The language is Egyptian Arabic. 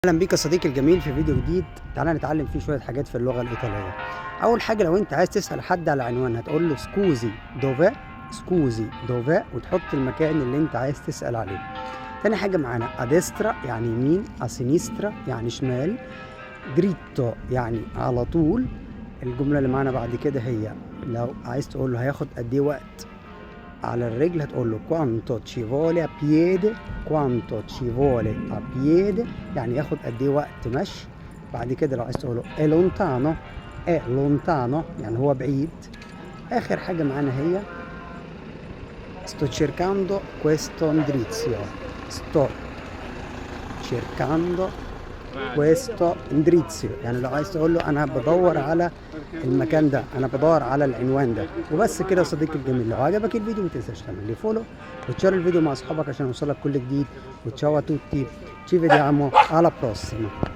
اهلا بيك يا صديقي الجميل في فيديو جديد. تعالى نتعلم فيه شوية حاجات في اللغة الايطاليه. اول حاجه، لو انت عايز تسال حد على عنوان هتقول له scusi dov'è، scusi dov'è، وتحط المكان اللي انت عايز تسال عليه. تاني حاجة معانا a destra يعني يمين، a sinistra يعني شمال، dritto يعني على طول. الجملة اللي معانا بعد كده هي لو عايز تقول له هياخد قد ايه وقت على الرجل هتقول له quanto ci vuole a piedi، quanto ci vuole a piedi، يعني ياخد قد ايه وقت مشي. بعد كده لو عايز تقول له è lontano، è lontano يعني هو بعيد. اخر حاجة معانا هي sto cercando questo indirizzo، sto cercando questo indirizzo، يعني لو عايز تقول له انا بدور على المكان ده، انا بدور على العنوان ده. وبس كده يا صديقي الجميل. لو عجبك الفيديو ما تنساش تعمل لي follow وتشير الفيديو مع اصحابك عشان يوصلك كل جديد. و ciao a tutti، ci vediamo alla prossima.